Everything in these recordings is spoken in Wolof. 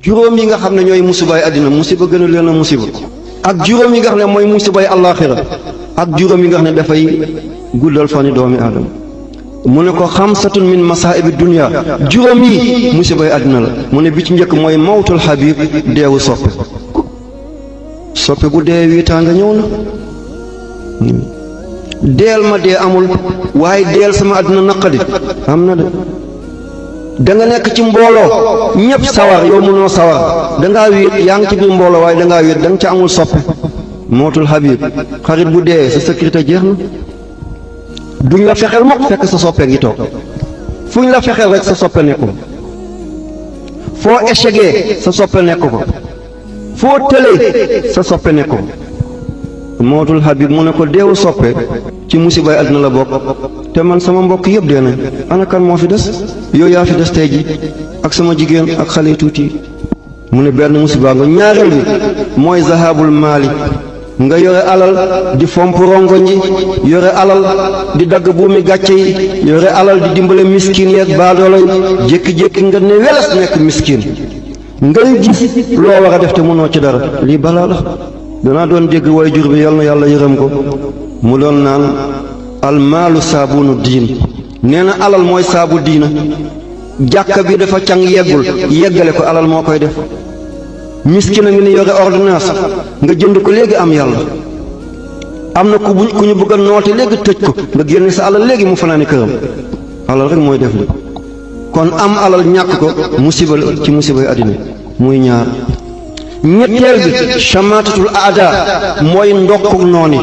juróom yi nga xam ne ñooy musibaay àddina musiba gën a leen a musiba ak juróom yi nga xam ne mooy musibaay àllaaxira ak juróom yi nga xam ne dafay guddal fani doomi aadama mu ne ko xamsatun min masaa'ibi dunya juróom yi musibay àddina la mu ne bi ci njëkk mooy mawtul xabib deewu soppe bu dee wiitaanga ñëw na deel ma dee amul waaye deel sama àddina naqadi am na de da nga nekk ci mbooloo ñëpp sawar yow mënoo sawar dangaa wéet yaa ngi ci biir mbooloo waaye dangaa wéet da nga ca amul soppe mawtul xabib xarit bu dee sa sécurité jeex na duñ la fexeel mukk fekk sa soppe ngi toog fuñ la fexeel rek sa soppe nekk ko foo échecgee sa soppe nekk ko foo tëlee sa soppe nekk ko mootul Habib mu ne ko deewu soppe ci musibay àddina la bokk te man sama mbokk yëpp dee nañ ana kan moo fi des yow yaa fi des tey ji ak sama jigéen ak xale tuuti mu ne benn musiba nga ñaareel bi mooy zahabul maali nga yore alal di fomp rongoñ yi yore alal di dagg buumi gàcce yi yore alal di dimbale miskin yeeg baadoolo yi jékki-jékki nga ne weles nekk miskin ngay gis loo war a def te mënoo ci dara lii balaa la danaa doon dégg way jur bi yal na yàlla yërëm ko mu doon naan almaalu saabunu diin nee na alal mooy saabu diina jàkka bi dafa càng yeggale ko alal moo koy def miskin a ngi ni yore ordonnance nga jënd ko léegi am yàlla am na ku ñu bëgg a noote léegi tëj ko nga génne sa alal léegi mu fanaani këram alal rek mooy def li kon am alal ñàkk ko musiba ci musibay àddina muy ñaar ñetteel bi chamaatatul aada mooy ndokku nooni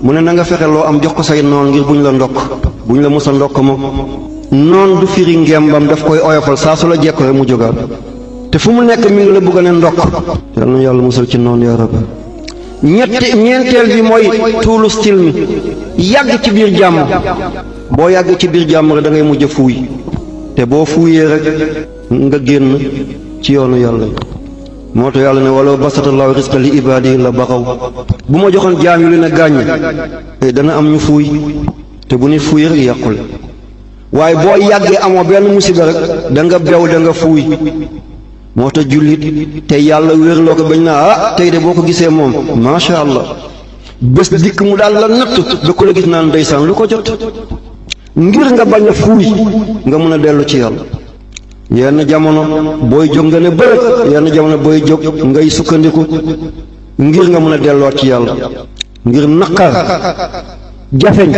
mu ne na nga fexe loo am jox ko say noon ngir buñ la ndokk buñ la mos a ndokk moom noon du firi ngembam daf koy oyofal saa su la jekko rek mu jógaat te fu mu nekk mi ngi la bëgg a ne ndokk yal na yàlla musal ci noonu yaa rabbi ñeenteel bi mooy tuulu stil mi yàgg ci biir jàmm boo yàgg ci biir jàmm rek da ngay mujj fuuy te boo fuuyee rek nga génn ci yoonu yàlla moo tax yàlla ne walaw basatallahu rizqa li ibaadihi la baxaw bu ma joxoon jaam yi lu ne gàññ dana am ñu fuuy te bu nit fuuy rek yàqule waaye boo yàggee amoo benn musiba rek da nga bew da nga fuuy moo tax jullit te yàlla wérloo ko bañ naa tey de boo ko gisee moom macha allah bés dikk mu daal la natt ba ku la gis naan ndeysaan lu ko jot ngir nga bañ a fuuy nga mën a dellu ci yàlla yenn jamono booy jóg nga ne bërëg yenn jamono booy jóg ngay sukkandiku ngir nga mën a delluwaat ci yàlla ngir naqar jafeñ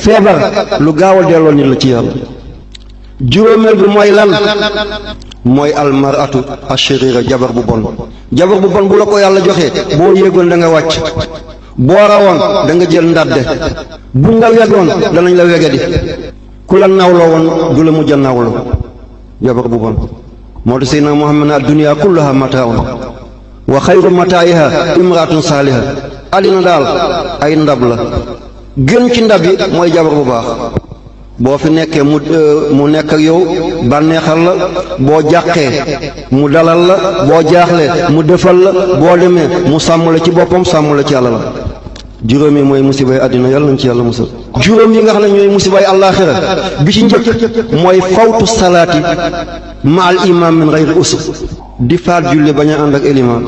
feebar lu gaaw a delloo nit la ci yàlla juróomeel bi mooy lan mooy almaratu ashirira jabar bu bon bu la ko yàlla joxee boo yéegoon da nga wàcc boo rawoon da nga jël ndàdde bu nga wegoon danañ la wegadi ku la nawloo woon du la mujj a nawloo jabar bu bon moo tax Seydina Muhammad ne ad-dunya kulluha mataaun wa xayru mataa'iha imraatun saaliha àddina daal ay ndab la gën ci ndab yi mooy jabar bu baax boo fi nekkee mu nekk ak yow bànneexal la boo jàqee mu dalal la boo jaaxlee mu defal la boo demee mu sàmm la ci boppam sàmm la ci yàlla la juróom yi mooy musibay àddina yàlla nañ ci yàlla musal juróom yi nga xam ne ñooy musibay àllaaxira bi ci njëkk mooy fawtu salaati ma al imam min gayri usr di faat julli bañ a ànd ak élimaan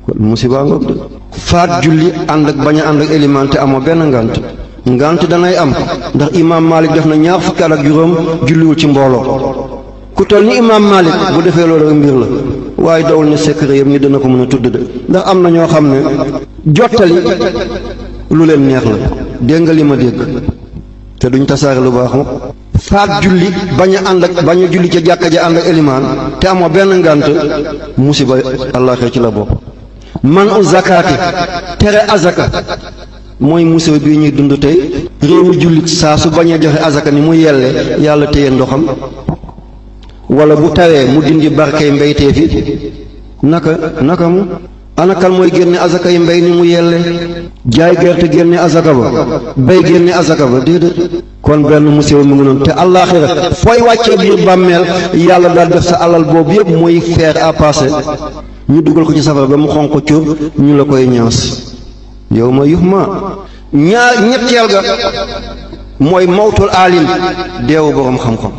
kon musiba ngoog de faat julli ànd ak bañ a ànd ak élimaan te amoo benn ngant danay am ndax imam Malik def na ñaar fukki at ak juróom julliwul ci mbooloo ku toll ni imam Malik bu defee loolu rek mbir la waaye dawul ne secret yëpp ni dana ko mën a tudd de ndax am na ñoo xam ne jottali lu leen neex la dégg nga li ma dégg te duñ tasaare lu baax moom faat julli bañ a julli ca jàkka ja ànd ak élimaan te amoo benn ngant musiba àllaaxira ci la bokk man u zakaati tere azaka mooy musiba bii ñuy dund tey réewu jullit saa su bañee joxe azaka ni mu yelle yàlla téye ndoxam wala bu tawee mu dindi barkey mbeytee fi naka mu anakal mooy génne azaka yi mbey ni mu yelle jaay gerte génne azaka ba bay génne azaka ba déedéet kon benn musiba mu ngi noonu te àllaaxira fooy wàccee biir bàmmeel yàlla daal def sa alal boobu yëpp muy fer à passer ñu dugal ko ci safara ba mu xonq cur ñu la koy ñaas yow ma yuxma ñetteel ga mooy mawtul aalim deewu boroom xam-xam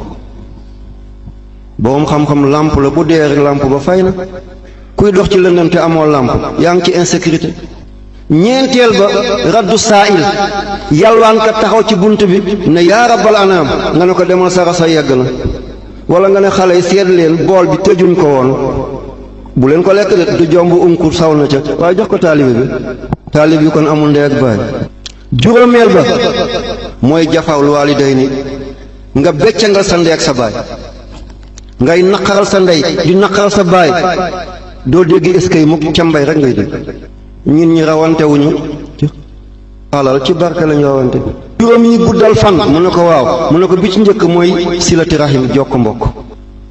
borom xam-xam làmp la bu dee rek làmp ba fay na kuy dox ci lëndëm te amoo làmp yaa ngi ci insécurité. ñeenteel ba raddu saa'il yalwaankat taxaw ci bunt bi ne yaa rabbal anaam nga ne ko demal sara sa yegg na wala nga ne xale yi seet leen bool bi tëjuñ ko woon bu leen ko lekk de du jomb unkur saw na ca waaye jox ko taalibe bi taalib yi kon amul ndey ak baay. juróomeel ba mooy jafawul waalidayni nga beccangal sa ndey ak sa baay ngay naqaral sa ndey di naqaral sa baay doo dégg eskay mukk ca mbay rek ngay dégg. ñun ñi rawante wuñu alal ci barke lañu rawante. juróom yi guddal fan mu ne ko waaw mu ne ko bi ci njëkk mooy silati rahim jokk mbokk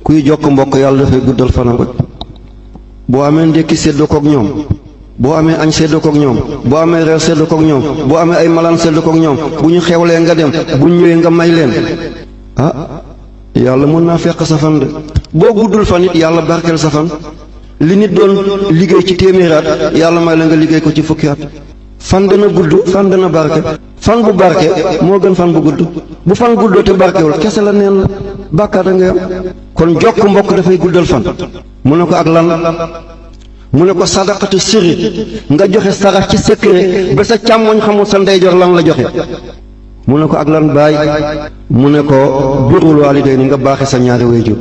kuy jokk mbokk yàlla dafay guddal fanam rek boo amee ndékki séddoo kook ñoom boo amee añ séddoo kook ñoom boo amee reer séddoo kook ñoom boo amee ay malaan séddoo kook ñoom bu ñu xewlee nga dem bu ñu ñëwee nga may leen yàlla mën naa fekk sa fan de boo guddul fan it yàlla barkeel sa fan. li nit doon liggéey ci téeméeri at yàlla may la nga liggéey ko ci fukki at. fan dana gudd fan dana barke fan bu barke moo gën fan bu gudd bu fan guddoo te barkewul kese la neen la bàkkaata nga am. kon jokk mbokk dafay guddal fan. mu ne ko ak lan mu ne ko sadaqatu sirri nga joxe sarax ci secret ba sa càmmoñ xamul sa ndeyjoor lan la joxe. mu ne ko ak lan baay mu ne ko birrul waalidayni nga baaxe sa ñaari waajur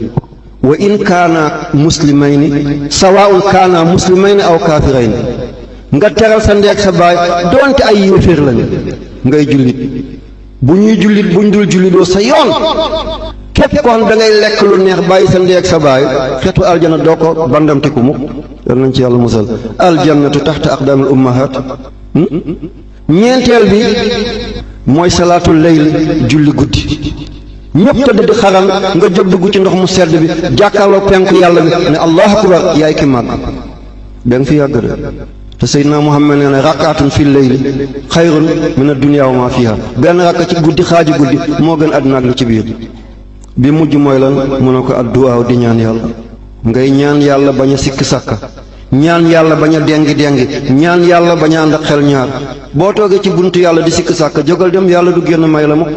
wa in kaana muslimayni sawaa'un kaana muslimayni aw kaafirayni nga teral sa ndey ak sa baay doonte ay yéeféer lañu ngay jullit bu ñuy jullit buñ dul jullitoo sa yoon képp ko xam da ngay lekk lu neex bàyyi sa ndey ak sa baay xeetu aljana doo ko bandamtiku mukk yal nañ ci yàlla musal aljannatu taxta aqdaamil ummahaat. ñeenteel bi mooy salaatul layl julli guddi ñëpp tëdd di xaram nga jóg dugg ci ndox mu sedd bi jàkkaarloo penku yàlla bi ne allahu akbar yaay ki màgg da nga fi yàgg de te Seydina Muhammad nee na rakaatun fi layli xayrun min ad-dunya wa ma fiha benn rakka ci guddi xaaju guddi moo gën àdduna ak li ci biir. bi mujj mooy lan mu ne ko adduwaaw di ñaan yàlla ngay ñaan yàlla bañ a sikki sàkka ñaan yàlla bañ a dengi dengi ñaan yàlla bañ a ànd ak xel ñaar boo toogee ci buntu yàlla di sikki sàkka jógal dem yàlla du génn may la mukk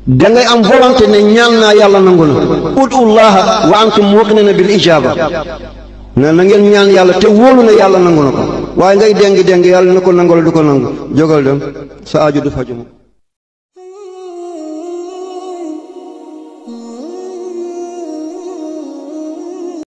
dangay am volonté ne ñaan naa yàlla nangu na udullaha wa antum muqinina bil ijaba ne na ngeen ñaan yàlla te wóolu na yàlla nangu na ko waaye ngay dengi dengi yàlla na ko nangu la du ko nangu jógal dem sa aaju du faju